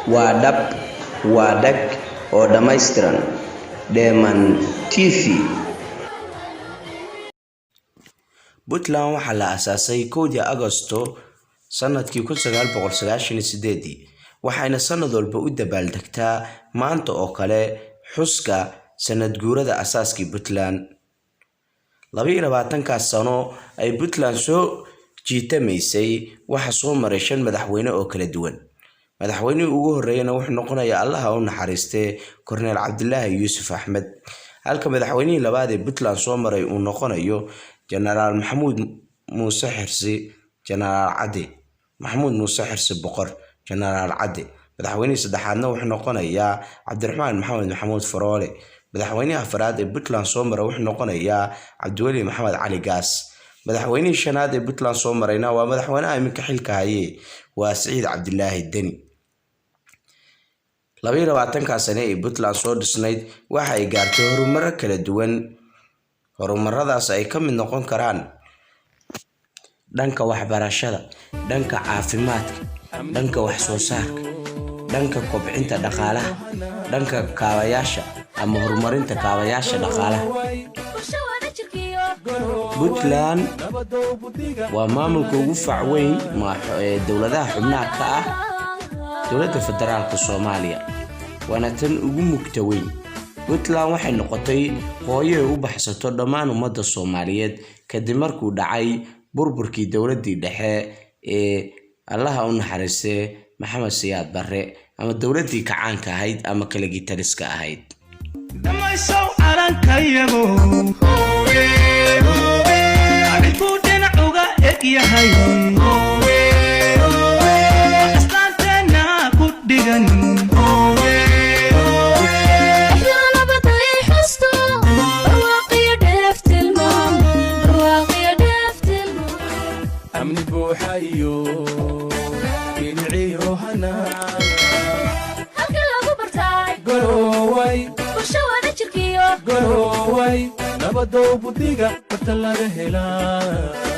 Waa dhab, waa dhag oo dhammaystiran. Dheeman TV. Puntland waxaa la aasaasay 1dii Agosto sanadkii 1998, waxayna sanad walba u dabaaldegtaa maanta oo kale xuska sanad guurada aasaaskii Puntland. 22-kaas sano ay Puntland soo jiitamaysay waxaa soo maray 5 madaxweyne oo kala duwan. Madaxweynihii ugu horreeyayna wuxuu noqonayaa, Allaha u naxariistee, Korneel Cabdilaahi Yuusuf Axmed, halka madaxweynihii labaad ee Puntland soo maray uu noqonayo Jenaraal Maxamuud Muuse Xirsi, Jenaraal Cadde, Maxamuud Muuse Xirsi Boqor, Jenaraal Cadde. Madaxweynihii saddexaadna wuxuu noqonayaa Cabdiraxmaan Maxamed Maxamuud Faroole. Madaxweynihii afraad ee Puntland soo maray wuxuu noqonayaa Cabdiweli Maxamed Cali Gaas. Madaxweynihii shanaad ee Puntland soo marayna waa madaxweynaha iminka xilka haye, waa Siciid Cabdilaahi Deni. 22-kaa sane ee Puntland soo dhisnayd waxa ay gaartay horumaro kala duwan. Horumaradaas ay ka mid noqon karaan dhanka waxbarashada, dhanka caafimaadka, dhanka wax soo saarka, dhanka kobcinta dhaqaalaha, dhanka kaabayaasha ama horumarinta kaabayaasha dhaqaalaha. Puntland waa maamulka ugu fac weyn ee dowladaha xubnaha ka ah Dowladda Federaalka Soomaaliya, waana tan ugu mugta weyn. Puntland waxay noqotay hooyo ay u baxsato dhammaan ummadda Soomaaliyeed kadib markuu dhacay burburkii dowladdii dhexe ee, Allaha u naxariistee, Maxamed Siyaad Barre, ama dowladdii kacaanka ahayd ama kaligii taliska ahayd. Dhamaysow calankayago cidbuu dhinac uga eg yahay, astaanteenna ku dhigan. Nabaday xusto, barwaaqiyo dheef tilmaam, barwaaqiyo dheef tilmaam. Amni buuxa iyo biliciyo hanaan Halka lagu bartaay Garoway. Bulsho wada jirkiyo Garoway, nabadow budiga barta laga helaa.